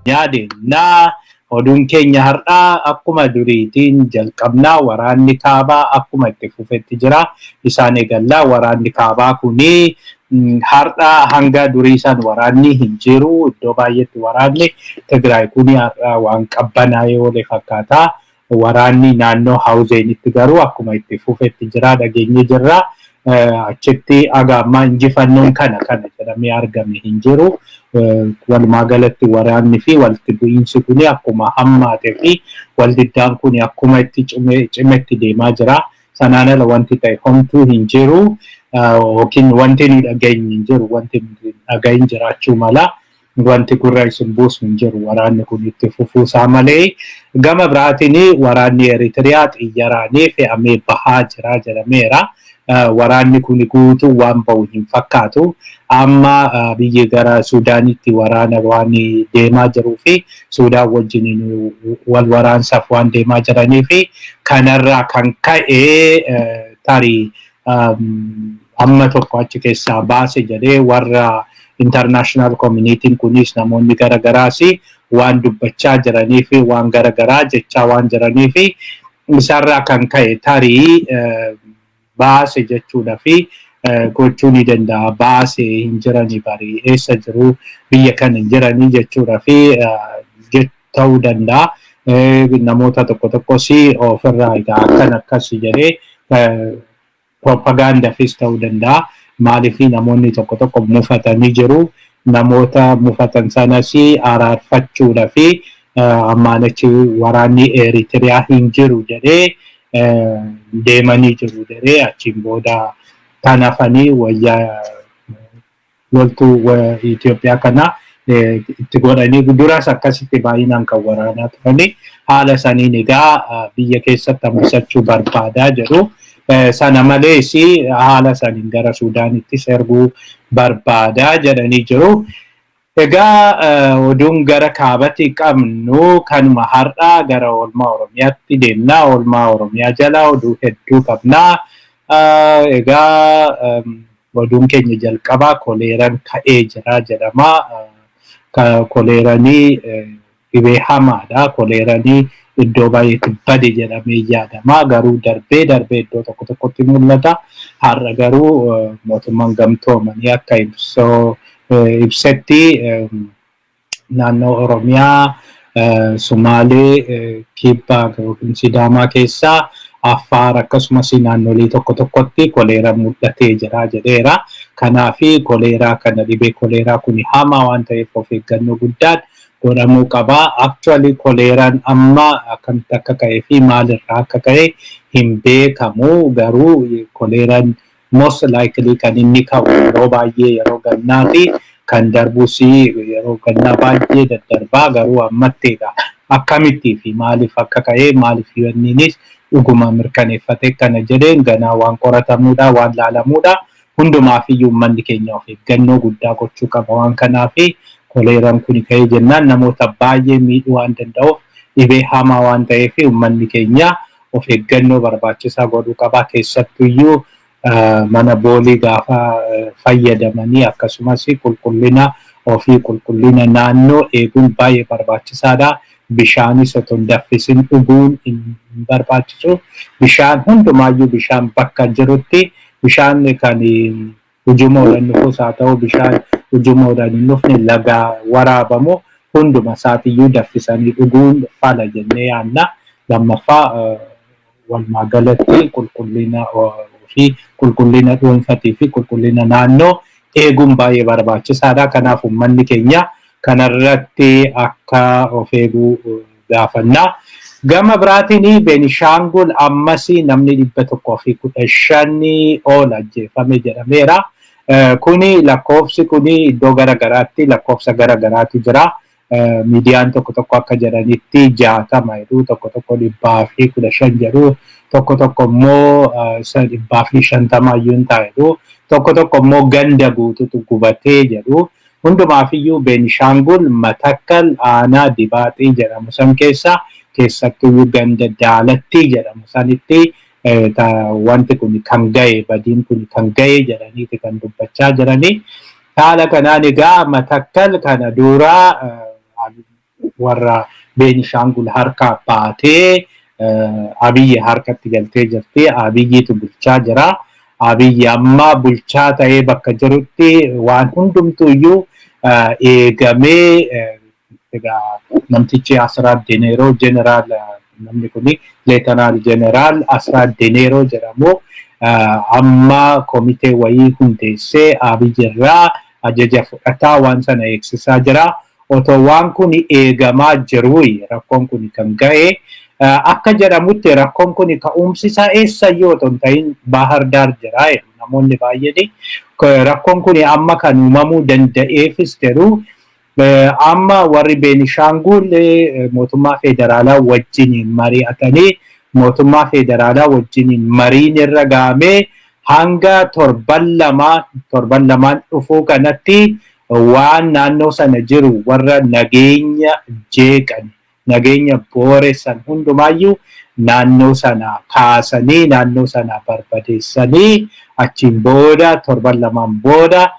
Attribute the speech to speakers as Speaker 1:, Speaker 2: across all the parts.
Speaker 1: Oromiyaa deemnaa. Oduun keenya har'aa akkuma duriitiin jalqabnaa. Waraanni kaabaa akkuma itti fufetti jira. Isaan eegallaa. Waraanni kaabaa kuni har'a hanga durii san waraanni hin jiru. Iddoo baay'eetti waraanni Tigraay kuni har'a waan qabbanaa'ee oole fakkaata. Waraanni naannoo Hawuzeenitti garuu akkuma itti fufetti jira, dhageenye jirra. Achitti aga ammaa injifannoon kana kana jedhamee argame hin jiru. Walumaa galatti waraanni fi walitti bu'iinsi kuni akkuma hammaatee fi waldiddaan kuni akkuma itti cimetti deemaa jira. Sanaan ala wanti ta'e homtuu hin jiru. Yookiin wanti nu dhageenye hin jiru. Wanti nu dhagahin jiraachuu mala. Wanti gurra isin buusu hin jiru waraanni kun itti fufuusaa malee. Gama biraatiin waraanni Eritiriyaa xiyyaraanii fe'amee bahaa jira jedhameera. Waraanni kun guutuu waan bahu hin fakkaatu. Amma biyyi gara Suudaanitti waraana waan deemaa jiruu fi Suudaan wajjin wal waraansaaf waan deemaa jiranii fi kanarraa kan ka'e tarii amma tokko achi keessaa baase jedhee warra international communityn kunis, namoonni garagaraas waan dubbachaa jiranii fi waan garagaraa jechaa waan jiranii fi isarraa kan ka'e tarii baase jechuudha fi gochuu ni danda'a. Baase hin jiranii barii, eessa jiru, biyya kana hin jiranii jechuudha fi ta'uu danda'a. Namoota tokko tokkos ofirraa egaa akkan akkas jedhee propagaandaafis ta'uu danda'a. Maaliif, namoonni tokko tokko mufatanii jiru. Namoota mufatan sanas araarfachuudha fi ammaan achi waraanni Eritiriyaa hin jiru jedhee deemanii jiru jedhee, achiin booda kan hafanii wayyaa loltuu Itoophiyaa kana itti godhanii, duras akkasitti baay'inaan kan waraanaa turanii, haala saniin egaa biyya keessatti hambisachuu barbaadaa jedhu. Sana malees haala saniin gara Suudaanittis erguu barbaadaa jedhanii jiru. Egaa oduun gara kaabatti qabnu kanuma. Har'aa gara oolmaa Oromiyaatti deemna. Oolmaa Oromiyaa jala oduu hedduu qabna. Egaa oduun keenya jalqabaa koleeraan ka'ee jira jedhama. Koleeranii dhibee hamaadha. Koleeranii iddoo baay'eetti bade jedhamee yaadama. Garuu darbee darbee iddoo tokko tokkotti mul'ata. Har'a garuu mootummaan gamtoomanii akka ibsetti naannoo Oromiyaa, Sumaalee, Kibbaa yookiin Sidaamaa keessaa, Affaar, akkasumas naannolee tokko tokkotti koleera mul'atee jira jedheera. Kanaafi koleeraa kana, dhibee koleeraa kun hamaa waan ta'eef, of eeggannoo guddaan godhamuu qaba. Actually koleeraan amma akkamitti akka ka'ee fi maalirraa akka ka'e hin beekamu. Garuu koleeraan most likely kan inni ka'u yeroo baay'ee yeroo gannaati. Kan darbus yeroo gannaa baay'ee daddarbaa. Garuu ammatti egaa akkamittii fi maaliif akka ka'e, maaliif UN'nis dhuguma mirkaneeffate kana jedheen, ganaa waan qoratamuudha, waan laalamuudha. Hundumaaf iyyuu uummanni keenya of eeggannoo guddaa gochuu qaba. Waan kanaaf koleeraan kun ka'ee jennaan namoota baay'ee miidhuu waan danda'uuf, dhibee hamaa waan ta'eef, uummanni keenya of eeggannoo barbaachisaa godhuu qaba. Keessattuyyuu mana boolii gaafa fayyadamanii, akkasumas qulqullina ofii, qulqullina naannoo eeguun baay'ee barbaachisaadha. Bishaanis otoo hin danfisin dhuguun hin barbaachisu. Bishaan hundumaayyuu, bishaan bakka jirutti, bishaan kan ujummoodhaan dhufus haa ta'u, bishaan ujummoodhaan hin dhufne, lagaa waraabamu, hunduma isaatiyyuu danfisanii dhuguun fala jennee yaadna. Lammaffaa, walumaa galatti qulqullina fi qulqullina dhuunfatii fi qulqullina naannoo eeguun baay'ee barbaachisaadha. Kanaaf uummanni keenya kanarratti akka of eeguu gaafanna. Gama biraatiin Beenishaangul ammas namni 115 ol ajjeefame jedhameera. Kuni lakkoofsi kuni iddoo garagaraatti lakkoofsa garagaraatu jira. Miidiyaan tokko tokko akka jedhanitti 60 jedhu, tokko tokko 115 jedhu, tokko tokko immoo 150 iyyuu hin ta'a jedhu, tokko tokko immoo ganda guututu gubatee jedhu. Hundumaafiyyuu Beenishaangul Matakkal aanaa Dibaaxii jedhamu san keessa, keessattuyyuu ganda Daalattii jedhamu sanitti wanti kun kan gahe, badiin kun kan gahe jedhaniiti kan dubbachaa jiranii. Haala kanaan egaa Matakkal kana duraa warra Beenishaangul harkaa baatee Abiyyi harkatti galtee jirti. Abiyyitu bulchaa jira. Abiyyi amma bulchaa ta'ee bakka jirutti waan hundumtuu iyyuu eegamee, egaa namtichi Asraat Deneeroo, jeneraal, namni kuni Leetanaal Jeneraal Asraat Deneeroo jedhamu, amma komitee wayii hundeessee Abiyyi irraa ajaja fudhataa waan sana eegsisaa jira. Otoo waan kun eegamaa jiruu rakkoon kun kan ga'e. Akka jedhamutti rakkoon kun ka'umsi isaa eessayyuu otoo hin ta'in Baahar Daar jira namoonni baay'een. Rakkoon kun amma kan uumamuu danda'eefis jedhu, amma warri Beenishaangul mootummaa federaalaa wajjin mari'atanii, mootummaa federaalaa wajjin mariin irra gahamee hanga 2 torban 2n dhufuu kanatti waan naannoo sana jiru, warra nageenya jeeqan, nageenya booressan hundumaayyuu naannoo sana kaasanii, naannoo sana barbadeessanii, achiin booda torban 2n booda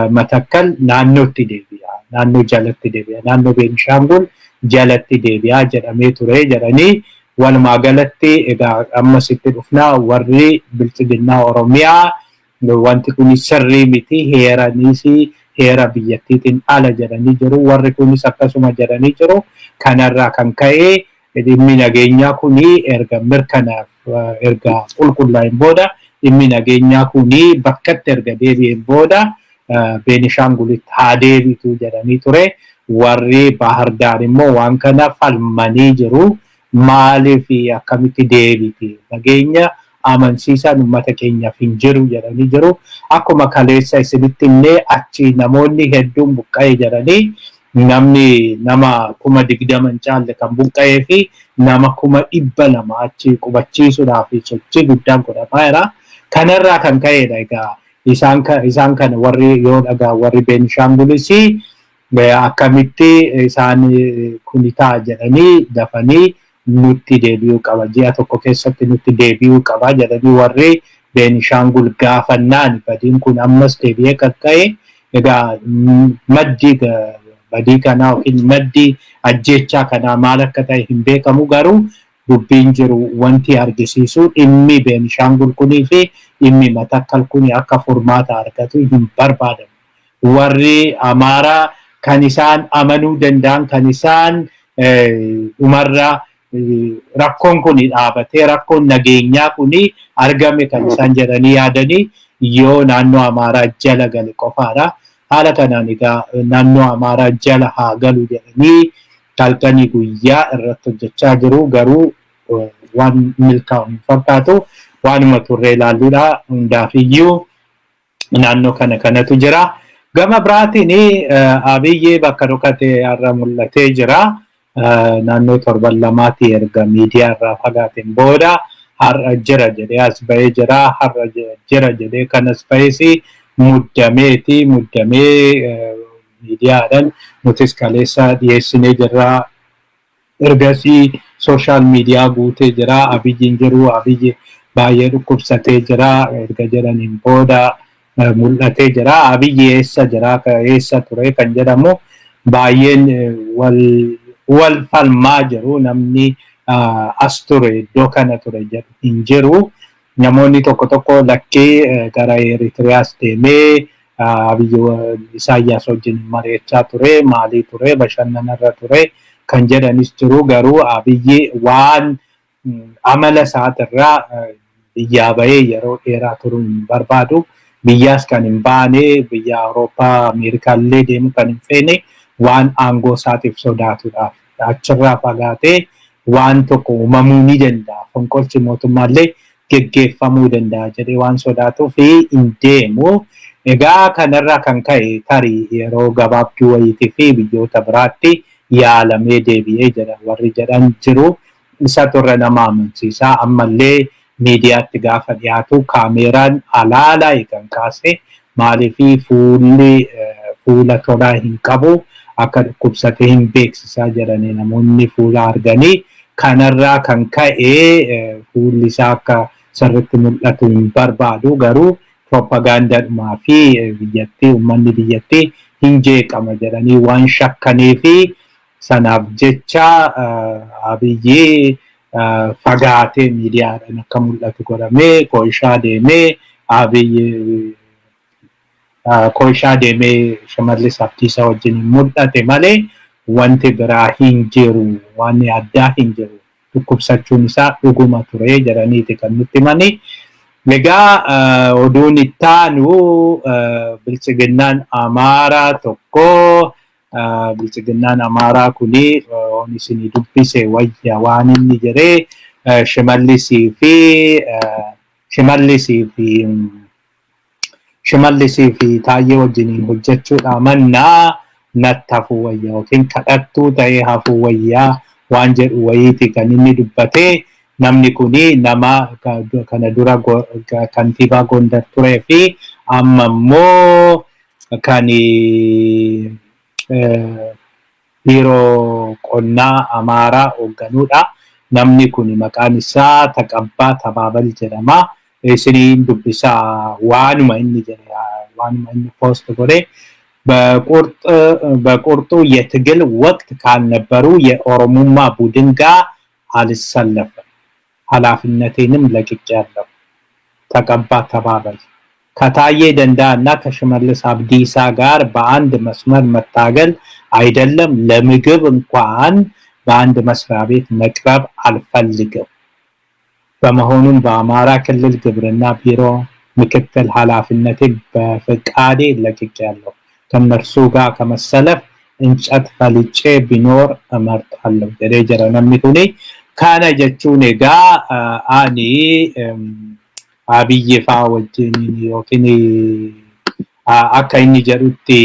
Speaker 1: Matakkal naannootti deebi'a, naannoo jalatti deebi'a, naannoo Beenishaangul jalatti deebi'a jedhamee ture jedhanii. Walumaa galatti egaa ammasitti dhufnaa, warri Bilxiginnaa Oromiyaa wanti kun sirrii miti, heeraniis heera biyyattiitiin ala jedhanii jiru. Warri kunis akkasuma jedhanii jiru. Kanarraa kan ka'e dhimmi nageenyaa kuni erga mirkanaaf erga qulqullaa'een booda, dhimmi nageenyaa kuni bakkatti erga deebi'een booda Beenishaangulitti haa deebitu jedhanii ture. Warri Bahar Daar immoo waan kana falmanii jiru. Maaliif, akkamitti deebiti? Nageenya amansiisaan uummata keenyaaf hin jiru jedhanii jiru. Akkuma kaleessa isinitti illee achi namoonni hedduun buqqa'e jedhanii, namni nama 20,000 hin caalle kan buqqa'ee fi nama 200,000 achi qubachiisuudhaaf sochii guddaan godhamaa jira. Kanarraa kan ka'edha egaa isaan kana warri yoo dhagaa warri Beenishaangulis akkamitti isaan kuni ta'a jedhanii, dafanii nutti deebi'uu qaba, ji'a tokko keessatti nutti deebi'uu qaba jedhanii warri Beenishaangul gaafannaan badiin kun ammas deebi'ee kan ka'e. Egaa maddi badii kanaa yookiin maddi ajjeechaa kanaa maal akka ta'e hin beekamu, garuu dubbiin jiru wanti argisiisu dhimmi Beenishaangul kunii fi dhimmi Matakkal kuni akka furmaata argatu hin barbaadamu. Warri Amaaraa kan isaan amanuu danda'an, kan isaan dhumarra rakkoon kun dhaabatee rakkoon nageenyaa kun argame kan isaan jedhanii yaadanii yoo naannoo Amaaraa jala gale qofaadha. Haala kanaan egaa naannoo Amaaraa jala haa galu jedhanii halkanii guyyaa irratti hojjechaa jiru, garuu waan milkaa'u hin fakkaatu. Waanuma turree ilaalluudha. Hundaafiyyuu naannoo kana kanatu jira. Gama biraatiin Abiyyi bakka dhokate har'a mul'atee jira. Naannoo torban 2ti erga miidiyaa irraa fagaateen booda har'a jira jedhee as ba'ee jira. Har'a jira jedhee kanas ba'es muddameeti, muddamee miidiyaadhaan nutis kaleessa dhiyeessinee jirra. Ergasii social media guutee jira. Abiyyiin jiru, Abiyyi baay'ee dhukkubsatee jira erga jedhaniin booda mul'atee jira. Abiyyi eessa jira, eessa ture kan jedhamu baay'een wal falmaa jiru. Namni as ture, iddoo kana ture jedhu hin jiru. Namoonni tokko tokko lakkee gara Eritiriyaas deemee Abiyyi Isaayyaas wajjin mari'achaa ture, maalii ture, bashannanarra ture kan jedhanis jiru. Garuu Abiyyi waan amala isaatirraa biyyaa bahee yeroo dheeraa turuu hin barbaadu. Biyyaas kan hin baane, biyya Awurooppaa, Ameerikaa illee deemuu kan hin feene waan aangoo isaatiif sodaatuudhaaf. Achirraa fagaatee waan tokko uumamuu ni danda'a. Fonqolchi mootummaallee geggeeffamuu danda'a jedhee waan sodaatuuf hin deemu. Egaa kanarraa kan ka'e tarii yeroo gabaabduu wayiitii fi biyyoota biraatti yaalamee deebi'ee jedha warri jedhan jiru. Isatu irra nama amansiisa. Ammallee miidiyaatti gaafa dhiyaatu kaameeraan alaalaa kan kaase, maaliifi fuulli fuula tolaa hin qabu, akka dhukkubsatee hin beeksisaa jedhanii namoonni fuula arganii. Kanarraa kan ka'e fuulli isaa akka sirriitti mul'atu hin barbaadu, garuu propagaandaadhumaa fi biyyattii, uummanni biyyattii hin jeeqama jedhanii waan shakkanii fi Sanaaf jecha Abiyyi fagaatee miidiyaadhaan akka mul'atu godhamee Kooyishaa deemee, Abiyyi Kooyishaa deemee Shimallis Abdiisaa wajjin mul'ate malee wanti biraa hin jiru, wanni addaa hin jiru. Dhukkubsachuun isaa dhuguma ture jedhaniiti kan nutti himani. Egaa oduun ittaanu, biltsiginnaan Amaaraa tokko, biltsiginnaan Amaaraa kuni on isinii dubbise wayya, waan inni jedhee Shimallisii fi Taayyee wajjiniin hojjechuudha mannaa natti hafuu wayya yookiin kadhattuu ta'ee hafuu wayyaa waan jedhu wayiiti kan inni dubbatee. Namni kuni nama kana dura kantiibaa Gondar turee fi amma immoo kan biiroo qonnaa Amaaraa hoogganuudha. Namni kun maqaan isaa Taqabbaa Tabaabal jedhama. Isiniin dubbisaa waanuma inni jedhe, waanuma inni post godhe. በቁርጡ የትግል ወቅት ካልነበሩ የኦሮሙማ ቡድን ጋር አልሰለፍም፣ ኃላፊነቴንም ለቅቄያለሁ። ተቀባ ተባበል። ከታዬ ደንዳ እና ከሽመልስ አብዲሳ ጋር በአንድ መስመር መታገል አይደለም ለምግብ እንኳን በአንድ መስሪያ ቤት መቅረብ አልፈልግም። በመሆኑም በአማራ ክልል ግብርና ቢሮ ምክትል ኃላፊነቴ በፍቃዴ ለቅቄያለሁ። ከእነርሱ ጋር ከመሰለፍ እንጨት ፈልጬ ቢኖር እመርጣለሁ jedhee jira namni kuni. Kana jechuun egaa ani Abiyyi faa wajjin yookiin akka inni jedhutti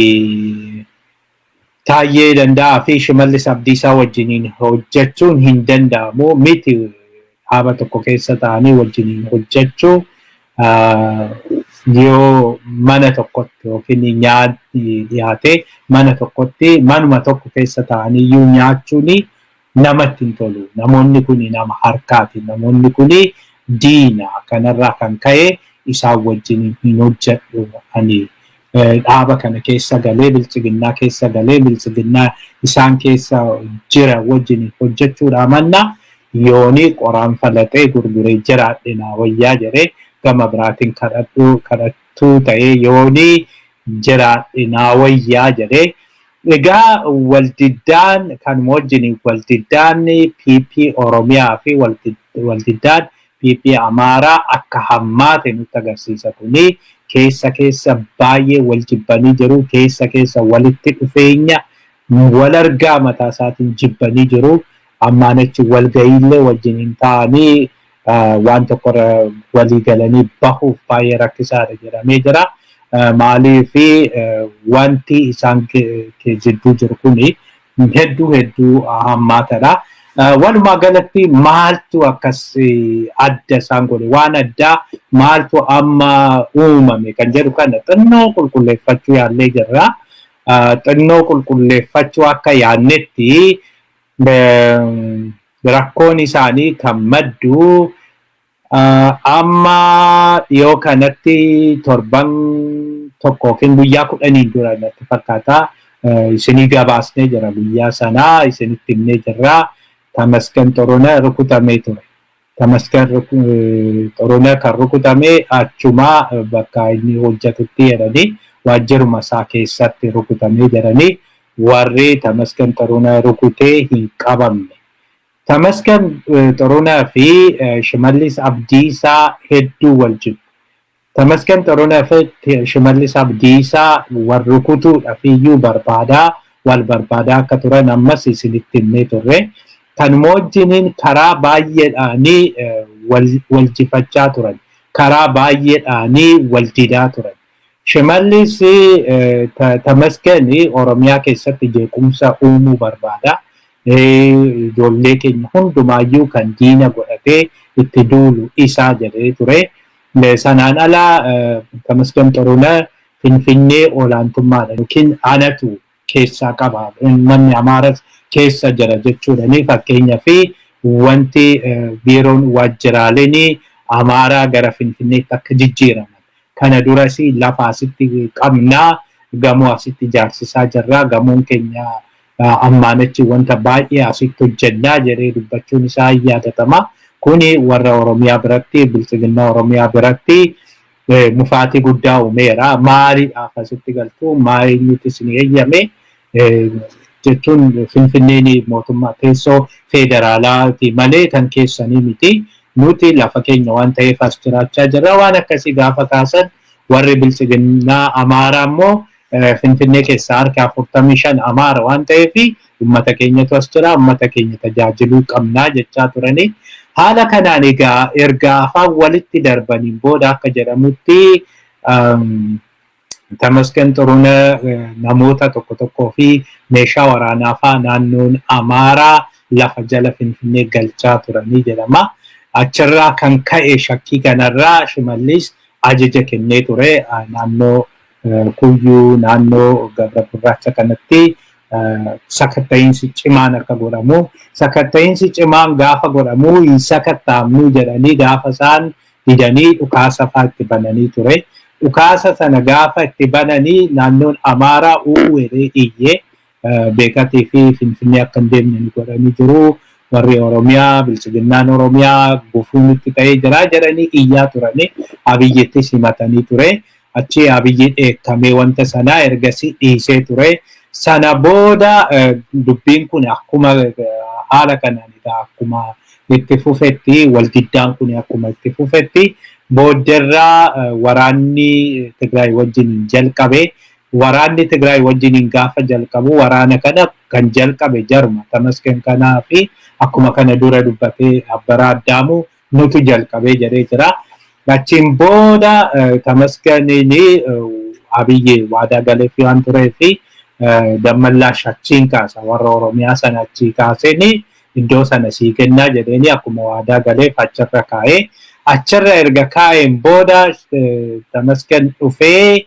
Speaker 1: Taayyee Danda'aa fi Shimallis Abdiisaa wajjiniin hojjechuun hin danda'amu miti, dhaaba tokko keessa ta'anii wajjiniin hojjechuu, yoo mana tokkotti yookiin nyaatni dhiyaatee mana tokkotti manuma tokko keessa ta'anii iyyuu nyaachuun namatti hin tolu. Namoonni kun nama harkaati. Namoonni kun diina. Kanarraa kan ka'e isaan wajjin hin hojjedhu ani. Dhaaba kana keessa galee, biltsiginnaa keessa galee, biltsiginnaa isaan keessa jira wajjin hojjechuudha manna yooni qoraan falaxee gurguree jiraadhe naa wayyaa jedhee, gama biraatiin kadhadhuu kadhattuu ta'ee yooni jiraadhe naa wayyaa jedhee. Egaa waldiddaan kan wajjin waldiddaan PP Oromiyaa fi waldiddaan PP Amaaraa akka hammaate nutti agarsiisa. Kuni keessa keessa baay'ee wal jibbanii jiru, keessa keessa walitti dhufeenya wal argaa mataa isaatiin jibbanii jiru. Ammaan achi walga'iillee wajjin hin ta'anii waan tokkorra walii galanii bahuuf baay'ee rakkisaadha jedhamee jira. Maaliif wanti isaan jidduu jiru kuni hedduu hedduu hammaatadha. Walumaa galatti maaltu akkas adda isaan godhe, waan addaa maaltu amma uumame kan jedhu kana xinnoo qulqulleeffachuu yaallee jirra. Xinnoo qulqulleeffachuu akka yaannetti, rakkoon isaanii kan maddu amma dhiyoo kanatti, torban tokko yookiin guyyaa 10n dura natti fakkaata, isinii gabaasnee jira, guyyaa sanaa isinitti himnee jirra. Tamasgan Xurunee rukutamee ture. Tamasgan Xurunee kan rukutame achumaa bakka inni hojjetutti jedhanii, waajjiruma isaa keessatti rukutamee jedhanii, warri Tamasgan Xurunee rukutee hin qabamne. Tamasgan Xurunee fi Shimallis Abdiisaa hedduu wal jibbu. Tamasgan Xurunee fi Shimallis Abdiisaa wal rukutuudhaaf iyyuu barbaadaa wal barbaadaa akka turan ammas isinitti himnee turre. Kanuma wajjiniin karaa baay'eedhaanii wal jifachaa turan. Karaa baay'eedhaanii wal didaa turan. Shimallis Tamasgan Oromiyaa keessatti jeequmsa uumuu barbaada. Ijoollee keenya hundumaayyuu kan diina godhatee itti duulu isaa jedhee ture. Sanaan ala Tamasgan Xurunee Finfinnee olaantummaadha yookiin anatu keessaa qaba. Namni Amaaras keessa jira jechuudhani, fakkeenyaa fi wanti biiroon waajjiraaleen Amaaraa gara Finfinneetti akka jijjiiraman. Kana duras lafa asitti qabnaa, gamoo asitti ijaarsisaa jirra, gamoon keenya Ammaan achi wanta baay'ee asitti hojjennaa jedhee dubbachuun isaa hin yaadatama. Kuni warra Oromiyaa biratti, Biltsiginnaa Oromiyaa biratti mufaatii guddaa uumeera. Maaliidhaaf asitti galtu? Maaliitu isin eeyyame? Jechuun Finfinneen mootummaa teessoo federaalaati malee kan keessanii miti. Nuti lafa keenya waan ta'eef as jiraachaa jirra. Waan akkasii gaafa kaasan warri Biltsiginnaa Amaaraa immoo Finfinnee keessaa harka 45 Amaara waan ta'eef uummata keenyatu as jira, uummata keenya tajaajiluu qabnaa jechaa turanii. Haala kanaan egaa erga afaan walitti darbaniin booda akka jedhamutti Tamasgen Xurunee namoota tokko tokkoo fi meeshaa waraanaa fa'aa naannoon Amaaraa lafa jala Finfinnee galchaa turanii jedhama. Achirraa kan ka'e shakkii kanarraa Shimallis ajaja kennee ture naannoo Kuyyuu, naannoo Gabra Gurraacha kanatti sakatta'iinsi cimaan akka godhamu. Sakatta'iinsi cimaan gaafa godhamu hin sakatta'amnu jedhanii gaafa isaan didanii dhukaasa fa'aa itti bananii ture. Dhukaasa sana gaafa itti bananii naannoon Amaaraa u'ueree iyyee Beekatii fi Finfinnee akka hin deemne nu godhanii jiru. Warri Oromiyaa, Biltsiginnaan Oromiyaa gufuu nutti ta'ee jira jedhanii iyyaa turanii Abiyyittis himatanii ture. Achi Abiyyi dheekkamee wanta sanaa ergasii dhiisee ture. Sana booda dubbiin kun akkuma haala kanaan egaa akkuma itti fufetti, waldiddaan kun akkuma itti fufetti boodderraa waraanni Tigraay wajjin jalqabe. Waraanni Tigraay wajjiniin gaafa jalqabu waraana kana kan jalqabe jaruma Tamasgen kanaa fi akkuma kana dura dubbatee Abbaraa Addaamuu nutu jalqabee jedhee jira. Achiin booda Tamasganiin Abiyyi waadaa galeefii waan turee fi Dammallaash achiin kaasa, warra Oromiyaa sana achii kaaseen iddoo sana sii kennaa jedheeni akkuma waadaa galeef achirra kaa'ee. Achirra erga kaa'een booda Tamasgen dhufee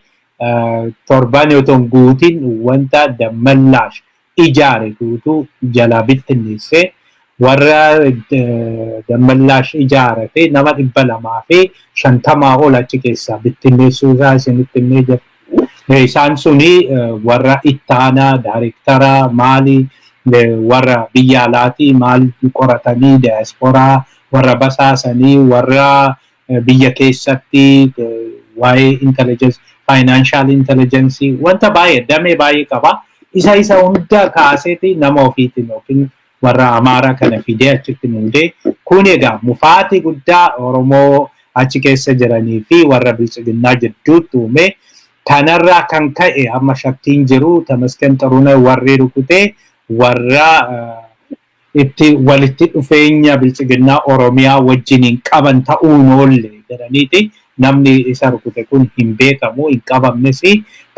Speaker 1: torban otoo hin guutin wanta Dammallaash ijaare guutuu jalaa bittinneessee, warra Dammallaash ijaarate nama 250 ol achi keessaa bittinneessuu isaa isinitti himee jira. Isaan suni warra ittaanaa, daayirektara maali, warra biyya alaatii maal qoratanii, diyaasporaa warra basaasanii, warra biyya keessatti waa'ee intelligence, financial intelligence, wanta baay'ee damee baay'ee qaba. Isa hunda kaaseeti nama ofiitiin yookiin warra Amaaraa kana fidee achitti muudee. Kun egaa mufaatii guddaa Oromoo achi keessa jiranii fi warra Biltsiginnaa jidduutti uume. Kanarraa kan ka'e amma shakkiin jiru Tamasgen Xurunee warri rukutee warra itti walitti dhufeenya Biltsiginnaa Oromiyaa wajjiniin qaban ta'uun oolle jedhaniiti. Namni isa rukute kun hin beekamu, hin qabamnes.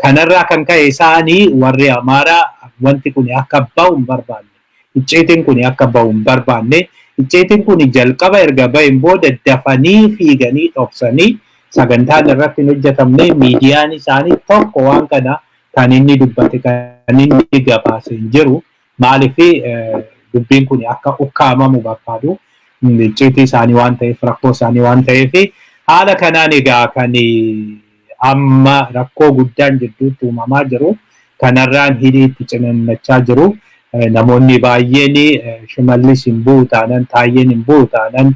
Speaker 1: Kanarraa kan ka'e isaanii warri Amaaraa wanti kun akka bahu hin barbaanne. Icciitiin kun akka bahu hin barbaanne. Icciitiin kun jalqaba erga baheen booda dafanii fiiganii dhoksanii sagantaan irratti hin hojjetamne, miidiyaan isaanii tokko waan kana kan inni dubbate, kan inni gabaase hin jiru. Maaliif? Dubbiin kun akka ukkaamamu barbaadu. Icciitii isaanii waan ta'eef, rakkoo isaanii waan ta'eef. Haala kanaan egaa kan amma rakkoo guddaan jidduutti uumamaa jiru, kanarraan hidhii itti ciniinnachaa jiru. Namoonni baay'een Shimallis hin bu'u taanan, Taayyeen hin bu'u taanan,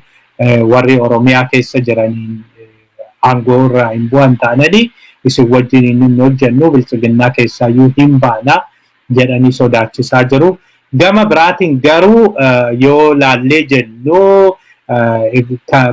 Speaker 1: warri Oromiyaa keessa jiraniin aangoo irraa hin bu'an taanani isin wajjin hin hojjennu, Biltsiginnaa keessaayyuu hin baana jedhanii sodaachisaa jiru. Gama biraatiin garuu yoo laallee jennu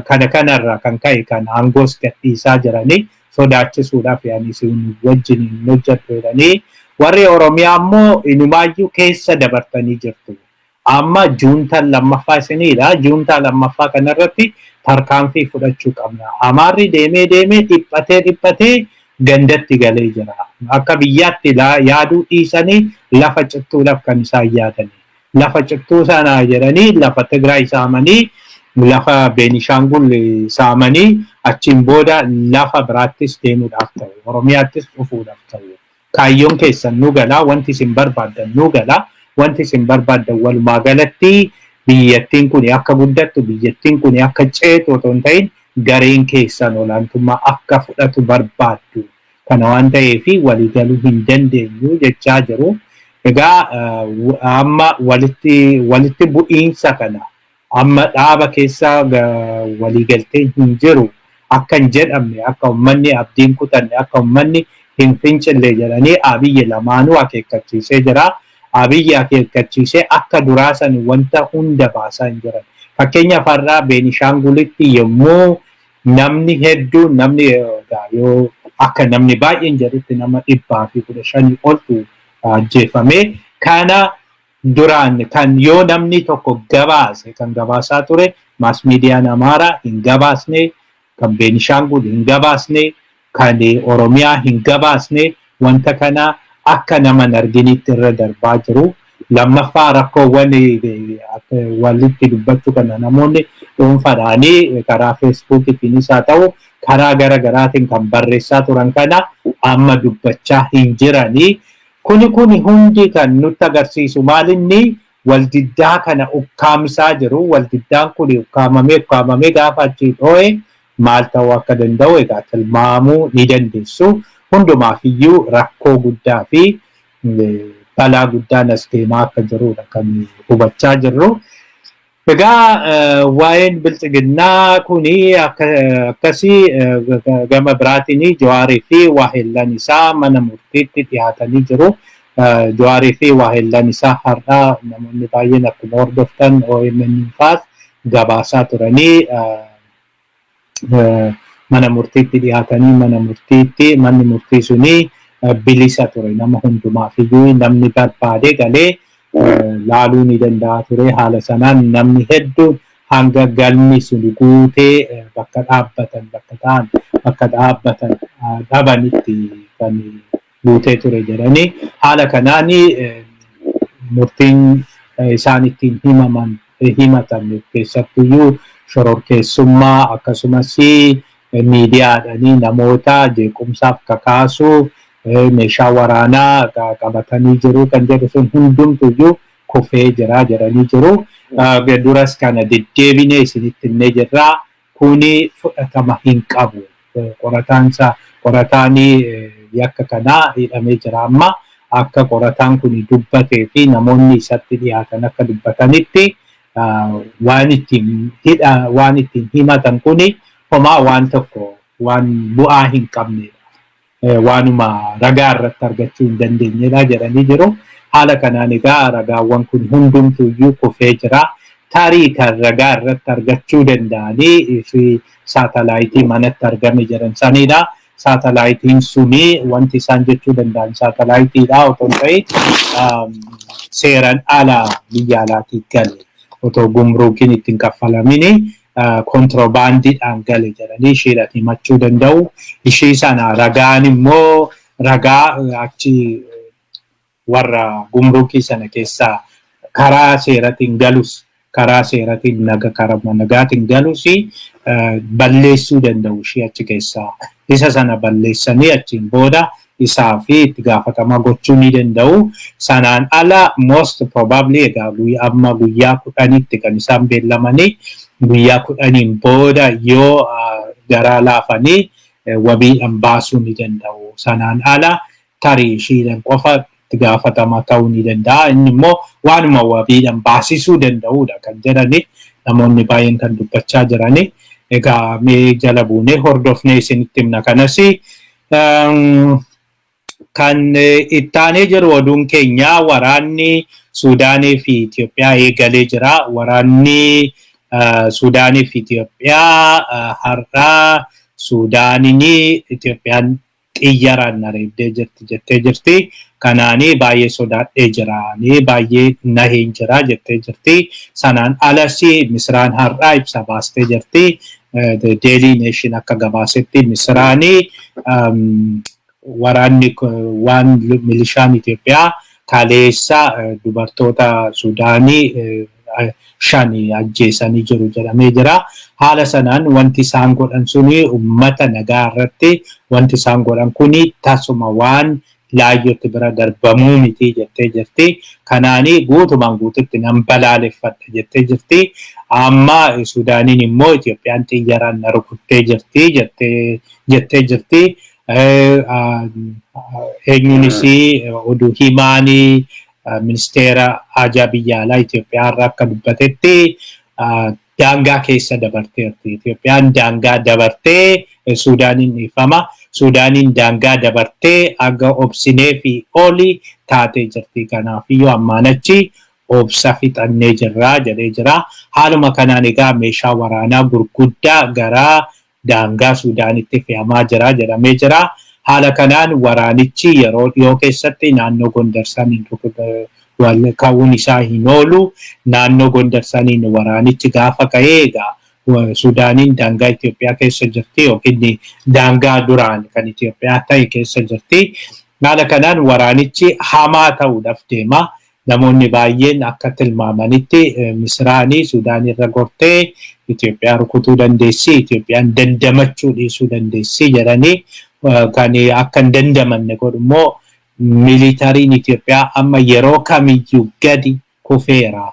Speaker 1: kana kanarraa kan ka'e kan aangoos gadhiisaa jiranii sodaachisuudhaaf yaani isin wajjin hin hojjettu jedhanii, warri Oromiyaa immoo inumaayyuu keessa dabartanii jirtu. Amma juuntaan lammaffaa isiniidha. Juuntaa lammaffaa kanarratti tarkaanfii fudhachuu qabna. Amaarri deemee deemee dhiphatee dhiphatee gandatti galee jira. Akka biyyaatti yaaduu dhiisanii lafa cittuudhaaf kan isaan yaadanii. Lafa cittuu sana jedhanii lafa Tigraay saamanii, lafa Beenishaangul saamanii, achiin booda lafa biraattis deemuudhaaf ta'u. Oromiyaattis dhufuudhaaf ta'u. Kaayyoon keessan nu galaa, wanti isin barbaaddan nu galaa, wanti isin barbaaddan walumaa galatti biyyattiin kun akka guddattu, biyyattiin kun akka ceetu otoo hin ta'in gareen keessan olaantummaa akka fudhatu barbaaddu. Kana waan ta'eef waliigaluu hin dandeenyu jechaa jiru. Egaa amma walitti bu'iinsa kana amma dhaaba keessa waliigalteen hin jiru akka hin jedhamne, akka uummanni abdiin kutanne, akka uummanni hin fincille jedhanii Abiyyi lamaanuu akeekkachiisee jira. Abiyyi akeekkachiisee akka duraa san wanta hunda baasaa hin jiran. Fakkeenyaaf, har'aa Beenishaangulitti yommuu namni hedduun, namni yoo akka namni baay'een jedhutti nama 115 oltu ajjeefame. Kana duraan kan yoo namni tokko gabaase, kan gabaasaa ture mass miidiyaan Amaaraa hin gabaasne, kan Beenishaangul hin gabaasne, kan Oromiyaa hin gabaasne. Wanta kana akka nama hin arginitti irra darbaa jiru. Lammaffaa, rakkoowwan walitti dubbachuu kana namoonni dhuunfaadhaanii karaa Feesbuukiitiinis haa ta'u karaa gara garaatiin kan barreessaa turan kana amma dubbachaa hin jiranii. Kuni hundi kan nutti agarsiisu maalinni? Waldiddaa kana ukkaamsaa jiru. Waldiddaan kun ukkaamamee ukkaamamee gaafa achii dhoo'e maal ta'uu akka danda'u egaa tilmaamuu ni dandeessu. Hundumaafiyyuu rakkoo guddaa fi balaa guddaan as deemaa akka jirudha kan hubachaa jirru. Egaa waa'een Bilxiginnaa kuni akkasii. Gama biraatiin Jawaarii fi waahillan isaa mana murtiitti dhiyaatanii jiru. Jawaarii fi waahillan isaa har'aa namoonni baay'een akkuma hordoftan OMN faas gabaasaa turanii, mana murtiitti dhiyaatanii, mana murtiitti manni murtii suni bilisa ture. Nama hundumaafiyyuu namni barbaade galee laaluu ni danda'a ture. Haala sanaan namni hedduun hanga galmi sun guutee bakka dhaabbatan, bakka ta'an, bakka dhaabbatan dhabanitti kan guutee ture jedhanii. Haala kanaan murtiin isaan ittiin himaman, himatan, keessattuyyuu shororkeessummaa, akkasumas miidiyaadhanii namoota jeequmsaaf kakaasuu, meeshaa waraanaa qabatanii jiru kan jedhu sun hundumtuyyuu kufee jira jedhanii jiru. Duras kana deddeebinee isinitti himnee jirra. Kuni fudhatama hin qabu. Qorataansa, qorataan yakka kanaa hidhamee jira amma. Akka qorataan kun dubbatee fi namoonni isatti dhiyaatan akka dubbatanitti, waan ittiin hidha, waan ittiin himatan kuni homaa waan tokko waan bu'aa hin qabnedha. Waanuma ragaa irratti argachuu hin dandeenyedha jedhanii jiru. Haala kanaan egaa ragaawwan kun hundumtuyyuu kufee jira. Tarii kan ragaa irratti argachuu danda'anii fi saatalaayitii manatti argame jedhan sanidha. Saatalaayitiin suni wanti isaan jechuu danda'an saatalaayitiidha otoo hin ta'in seeraan ala biyya alaatii gale, otoo gumruukiin ittiin kaffalamini kontiroobaandiidhaan gale jedhanii isheedhaan himachuu danda'u. Ishii sana ragaan immoo ragaa achi warra gumruukii sana keessaa karaa seeratiin galus, karaa seeratiin naga karaa nagaatiin galus balleessuu danda'u ishee achi keessaa. Isa sana balleessanii achiin booda isaa fi itti gaafatama gochuu ni danda'u. Sanaan ala most probably egaa amma guyyaa 10tti kan isaan beellamanii, guyyaa 10n booda yoo garaa laafanii wabiidhaan baasuu ni danda'u. Sanaan ala tarii ishiidhaan qofa itti gaafatama ta'uu ni danda'a. Inni immoo waanuma wabiidhaan baasisuu danda'udha kan jedhani namoonni baay'een kan dubbachaa jirani. Egaa mee jala buunee hordofnee isinitti himna kanas. Kan ittaanee jiru oduun keenya waraanni Suudaanii fi Itoophiyaa eegalee jira. Waraanni Suudaanii fi Itoophiyaa har'aa Suudaaniin Itoophiyaan xiyyaaraan na reebdee jirti jettee jirti. Kanaanii baay'ee sodaadhee jira, baay'ee naheen jira jettee jirti. Sanaan alas Misiraan har'aa ibsa baastee jirti. Daily Nation akka gabaasetti Misiraanii waraanni waan milishaan Itoophiyaa kaleessa dubartoota Suudaanii shani ajjeesanii jiru jedhamee jira. Haala sanaan wanti isaan godhan suni, uummata nagaa irratti wanti isaan godhan kuni tasuma waan laayyootti bira darbamuu miti jettee jirti. Kanaanii guutumaan guututti nan balaaleffadha jettee jirti. Amma Suudaaniin immoo Itoophiyaan xiyyaaraan na rukuttee jirti jettee jirti. Eenyuunis oduu himaanii Ministeera haajaa biyya alaa Itoophiyaa irraa akka dubbatetti daangaa keessa dabarteerti. Itoophiyaan daangaa dabartee, Suudaaniin, dhiifama. Suudaaniin daangaa dabartee aga obsinee fi oli taatee jirti. Kanaafiyyuu ammaan achi obsa fixannee jirraa jedhee jira. Haaluma kanaan egaa meeshaa waraanaa gurguddaa gara daangaa Suudaanitti fe'amaa jira jedhamee jira. Haala kanaan waraanichi yeroo dhiyoo keessatti naannoo Gondar saniin ka'uun isaa hin oolu. Naannoo Gondar saniin waraanichi gaafa ka'ee, egaa Suudaaniin daangaa Itoophiyaa keessa jirti yookiin daangaa duraan kan Itoophiyaa ta'e keessa jirti. Haala kanaan waraanichi hamaa ta'uudhaaf deema. Namoonni baay'een akka tilmaamanitti Misiraanii Suudaan irra gortee Itoophiyaa rukutuu dandeessi, Itoophiyaan dandamachuu dhiisuu dandeessi jedhanii, kan akka hin dandamanne godhu immoo militariin Itoophiyaa amma yeroo kamiyyuu gadi kufeera.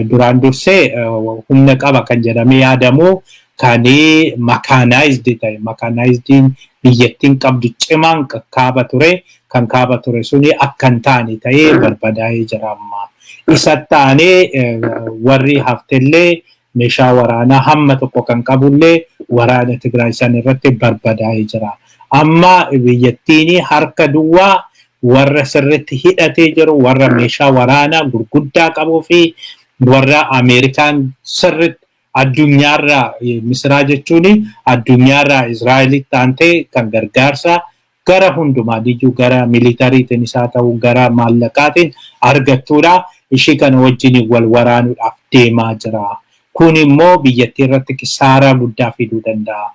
Speaker 1: Duraan dursee humna qaba kan jedhamee yaadamu kan mechanized ta'e, mechanizediin biyyattiin qabdu cimaan kaaba ture, kan kaaba ture suni akka hin taane ta'ee barbadaa'ee jira amma. Isa taanee warri haftellee meeshaa waraanaa hamma tokko kan qabullee waraana Tigraay san irratti barbadaa'ee jira. Amma biyyattiin harka duwwaa warra sirritti hidhatee jiru, warra meeshaa waraanaa gurguddaa qabuu fi warra Ameerikaan sirritti addunyaarraa, Misiraa jechuun addunyaarraa Israa'elitti aantee kan gargaarsa gara hundumaaniyyuu, gara militariitiin isaa ta'u, gara maallaqaatiin argattuudha. Ishii kana wajjin wal waraanuudhaaf deemaa jira. Kun immoo biyyattii irratti kisaaraa guddaa fiduu danda'a.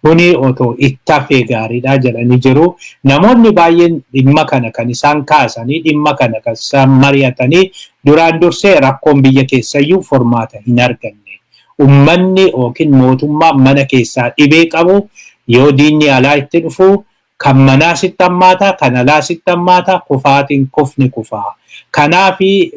Speaker 1: Kuni otoo itti hafee gaariidha jedhanii jiru. Namoonni baay'een dhimma kana kan isaan kaasanii, dhimma kana kan isaan mari'atanii, duraan dursee rakkoon biyya keessayyuu furmaata hin arganne. Uummanni yookiin mootummaa mana keessaa dhibee qabu yoo diinni alaa itti dhufu, kan manaa sitti hammaata, kan alaa sitti hammaata, kufaatiin kufni kufaa. Kanaafi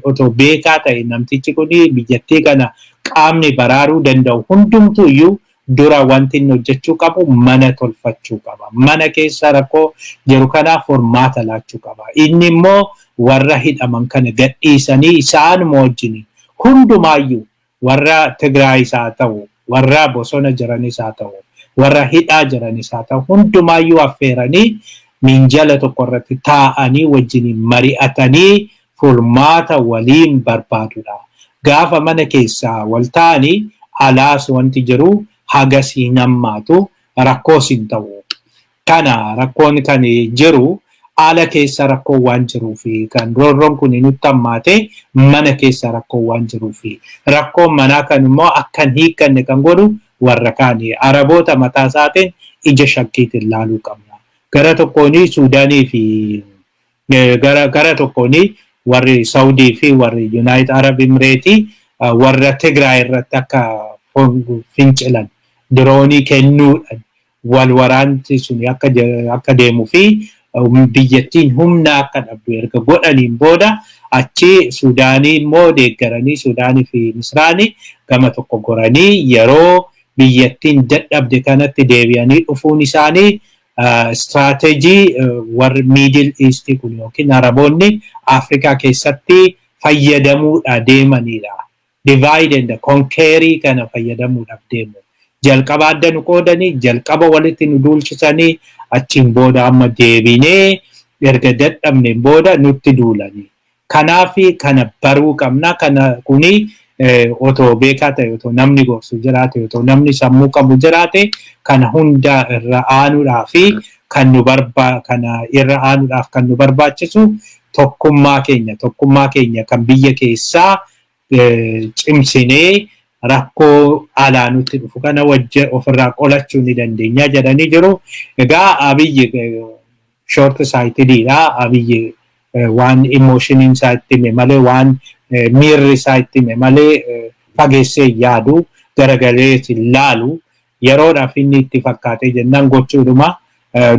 Speaker 1: otoo beekaa ta'e namtichi kun, biyyattii kana qaamni baraaruu danda'u hundumtuu iyyuu dura wanti inni hojjechuu qabu mana tolfachuu qaba. Mana keessa rakkoo jiru kanaaf furmaata laachuu qaba. Inni immoo warra hidhaman kana gadhiisanii isaanuma wajjin hundumaayyuu, warra Tigraayis haa ta'u, warra bosona jiranis haa ta'u, warra hidhaa jiranis haa ta'u, hundumaayyuu affeeranii minjala tokko irratti taa'anii wajjin mari'atanii furmaata waliin barbaadudha. Gaafa mana keessaa wal ta'anii alaas wanti jiru hagas hin hammaatu, rakkoos hin ta'u. Kana rakkoon kan jiru ala keessa rakkoo waan jiruufi, kan roorroon kun nutti hammaate mana keessa rakkoo waan jiruufi, rakkoon manaa kan immoo akka hin hiikkanne kan godhu warra kaani, Araboota mataa isaatiin ija shakkiitiin laaluu qabna. Gara tokkoon Suudaanii fi gara tokkoon warri Saudii fi warri United Arab Emirates warra Tigraay irratti akka fincilan diroonii kennuudhaan wal waraansi sun akka deemuu fi biyyattiin humna akka dhabdu erga godhaniin booda, achi Suudaanii immoo deeggaranii, Suudaanii fi Misraanii gama tokko goranii yeroo biyyattiin dadhabde kanatti deebi'anii dhufuun isaanii istiraatejii warri Middle East kun yookiin Araboonni Afrikaa keessatti fayyadamuudha deemanidha. Divide and conquer kana fayyadamuudhaaf deemu. Jalqaba adda nu qoodanii, jalqaba walitti nu duulchisanii, achiin booda amma deebinee erga dadhabneen booda nutti duulanii. Kanaaf kana baruu qabna. Kana kuni otoo beekaa ta'e, otoo namni gorsu jiraate, otoo namni sammuu qabu jiraate, kana hunda irra aanuudhaa fi kan nu barbaa kana irra aanuudhaaf kan nu barbaachisu tokkummaa keenya, tokkummaa keenya kan biyya keessaa cimsinee rakkoo alaa nutti dhufu kana wajji ofirraa qolachuu ni dandeenya jedhanii jiru. Egaa Abiyyi short sightedidha. Abiyyi waan emotioniin isaa itti hime malee, waan miirri isaa itti hime malee fageessee yaadu, garagalee hin laalu. Yeroodhaaf inni itti fakkaatee jennaan gochuudhuma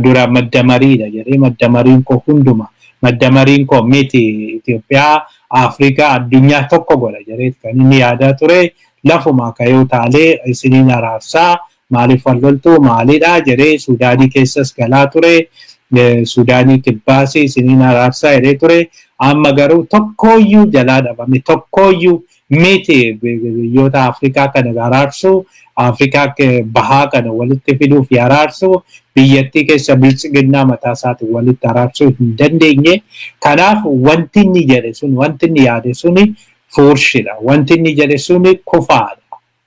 Speaker 1: dura madda mariidha jedhee, madda mariin koo hunduma, madda mariin koo miti, Itoophiyaa, Afrikaa, addunyaa tokko godha jedhee kan inni yaadaa ture, lafuma kayoo taalee isiniin araarsaa, maaliif wal loltuu, maalidha jedhee Suudaanii keessas galaa ture. Sudaanii Kibbaas isiniin araarsaa jedhee ture. Amma garuu tokkooyyuu jalaa dhabame, tokkooyyuu miti. Biyyoota Afrikaa kana araarsuu, Afrikaa Bahaa kana walitti fiduu fi araarsuu, biyyattii keessa Biltsiginnaa mataa isaatiin walitti araarsuu hin dandeenye. Kanaaf wanti inni jedhe sun, wanti inni yaade suni fuurshidha. Wanti inni jedhe suni kufaadha.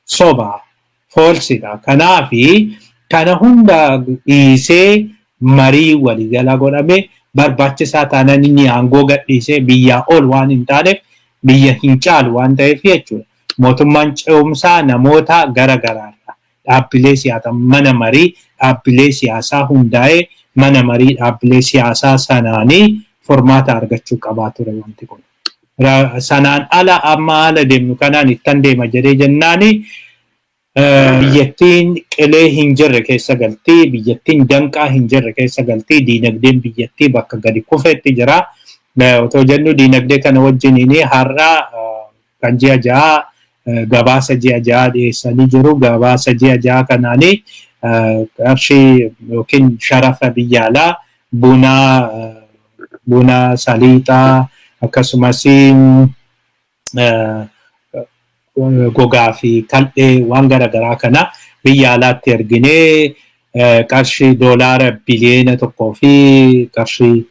Speaker 1: Soba. False dha. Kanaafi kana hunda dhiisee marii waliigalaa godhame barbaachisaa taanaan inni aangoo gadhiisee biyyaa ol waan hin taaneef, biyya hin caalu waan ta'eef jechuudha. Mootummaan ce'umsaa namoota gara garaarra dhaabbilee siyaasaa, mana marii dhaabbilee siyaasaa hundaa'ee, mana marii dhaabbilee siyaasaa sanaanii furmaata argachuu qabaa ture wanti kun. Sanaan ala amma haala deemnu kanaan ittan deema jedhee jennaani biyyattiin qilee hin jirre keessa galtii, biyyattiin danqaa hin jirre keessa galtii, diinagdeen biyyattii bakka gadi kufetti jira. Otoo jennu diinagdee kana wajjiniin har'a kan ji'a 6, gabaasa ji'a 6 dhiyeessanii jiru. Gabaasa ji'a 6 kanaanii qarshii yookiin sharafa biyya alaa buna, saliixaa, akkasumas gogaa fi kal'ee waan garaagaraa kana biyya alaatti erginee qarshii doolaara biliyeena 1 fi qarshii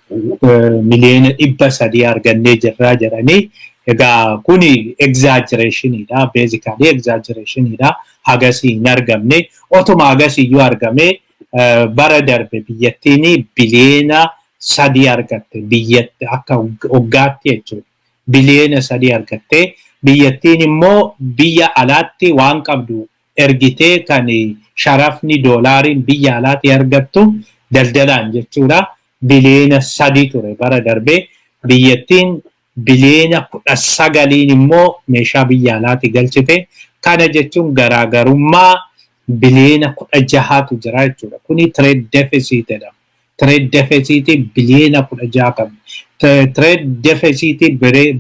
Speaker 1: miliyeena 300 argannee jirraa jedhanii. Egaa kuni exaggeration iidha, basically exaggeration iidha. Hagasii hin argamne. Otuma hagasiyyuu argame, bara darbe biyyattiin biliyeena 3 argatte, biyyatti akka waggaatti jechuudha. Biliyeena 3 argatte. Biyyattiin immoo biyya alaatti waan qabdu ergitee kan sharafni doolaariin biyya alaatti argattu daldalaan jechuudha. Biliyeena 3 ture bara darbee. Biyyattiin biliyeena 19n immoo meeshaa biyya alaatti galchite. Kana jechuun garaagarummaa biliyeena 16tu jira jechuudha. Kuni trade deficit jedhama. Trade deficit biliyeena 16 qabna. Trade deficit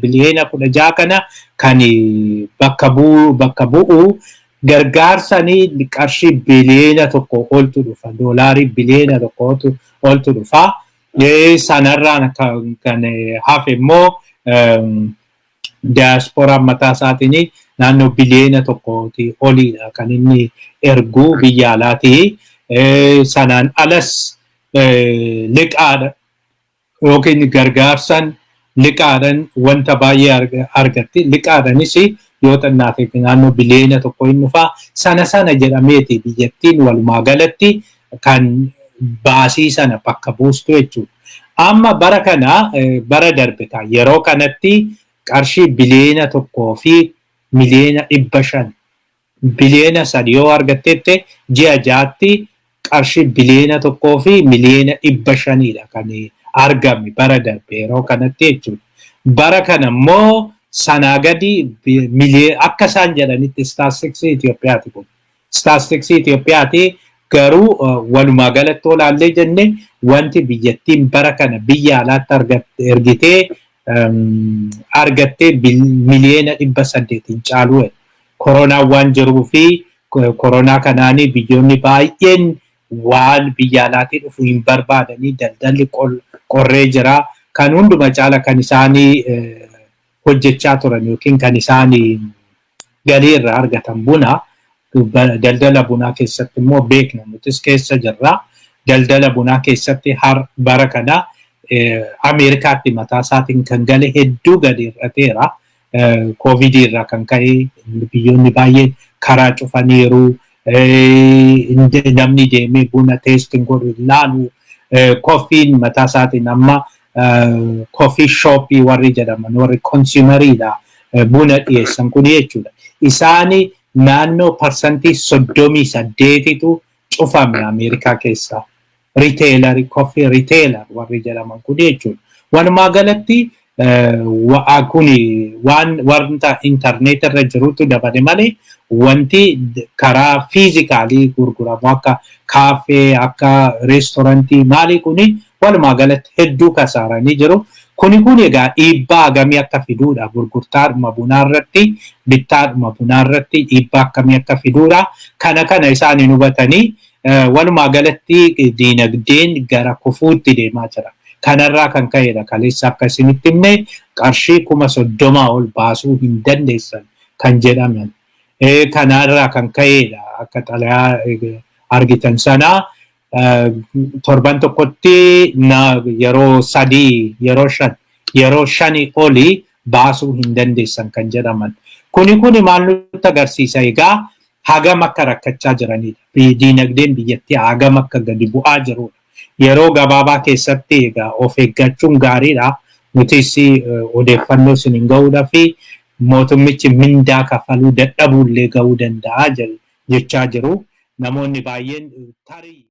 Speaker 1: biliyeena 16 kana kan bakka bu'u gargaarsanii qarshii biliyeena 1 oltu dhufa. Doolaarii biliyeena 1 oltu dhufa. Sanarraan kan hafe immoo diasporaan mataa isaatiin naannoo biliyeena 1ti oliidha kan inni ergu biyya alaatii. Sanaan alas liqaadha yookiin gargaarsan liqaadhaan wanta baay'ee argatti. Liqaadhaanis yoo xinnaate naannoo biliyeena 1 hin dhufaa. Sana sana jedhameeti biyyattiin walumaa galatti kan baasii sana bakka buustu jechuudha. Amma bara kana, bara darbe yeroo kanatti qarshii biliyeena 1 fi miliyeena 500, biliyeena 3 yoo argatteette, ji'a 6tti qarshii biliyeena 1 fi miliyeena 500dha kan argame bara darbe yeroo kanatti jechuudha. Bara kana immoo sanaa gadi akka isaan jedhanitti, statistics Itoophiyaati kun. Statistics Itoophiyaati garuu walumaa galatti olaallee jenne wanti biyyattiin bara kana biyya alaatti ergitee argattee miliyeena 800n caalu. Koronaan waan jiruu fi koronaa kanaanii biyyoonni baay'een waan biyya alaatii dhufu hin barbaadanii, daldalli qorree jira. Kan hunduma caala kan isaanii hojjechaa turan yookiin kan isaanii galii irraa argatan buna. Daldala bunaa keessatti immoo beekna, nutis keessa jirra. Daldala bunaa keessatti har bara kana Ameerikaatti mataa isaatiin kan gale hedduu gadi hir'ateera. Koovidii irraa kan ka'e biyyoonni baay'een karaa cufaniiru. Namni deemee buna tasting godhu hin laalu. Coffee n mataa isaatiin amma coffee shop ii warri jedhaman, warri consumer iidha buna dhiyeessan kun jechuudha. Isaani naannoo 38%tu cufame Ameerikaa keessaa. Retailer ii, coffee retailer warri jedhaman kun jechuudha. Walumaa galatti kuni waan wanta intarneet irra jirutu dabale malee wanti karaa physical ii gurguramu akka kaaffee, akka restaurant ii maalii kuni walumaa galatti hedduu kasaaranii jiru. Kuni kun egaa dhiibbaa hagamii akka fiduudha. Gurgurtaadhuma bunaa irratti, bittaadhuma bunaa irratti dhiibbaa akkamii akka fiduudha. Kana isaan hin hubatanii, walumaa galatti diinagdeen gara kufuutti deemaa jira. Kanarraa kan ka'edha kaleessa akka isinitti himne qarshii 30,000 ol baasuu hin dandeessan kan jedhaman. Kanarraa kan ka'edha akka xalayaa argitan sanaa torban tokkotti yeroo 3, yeroo 5, yeroo 5 olii baasuu hin dandeessan kan jedhaman. Kuni kuni maal nutti agarsiisa egaa? Hagam akka rakkachaa jiranidha. Diinagdeen biyyattii hagam akka gadi bu'aa jirudha. Yeroo gabaabaa keessatti egaa of eeggachuun gaariidha. Nutis odeeffannoo isin hin ga'uudhaa fi mootummichi mindaa kafaluu dadhabuullee ga'uu danda'a jechaa jiru. Namoonni baay'een tarii.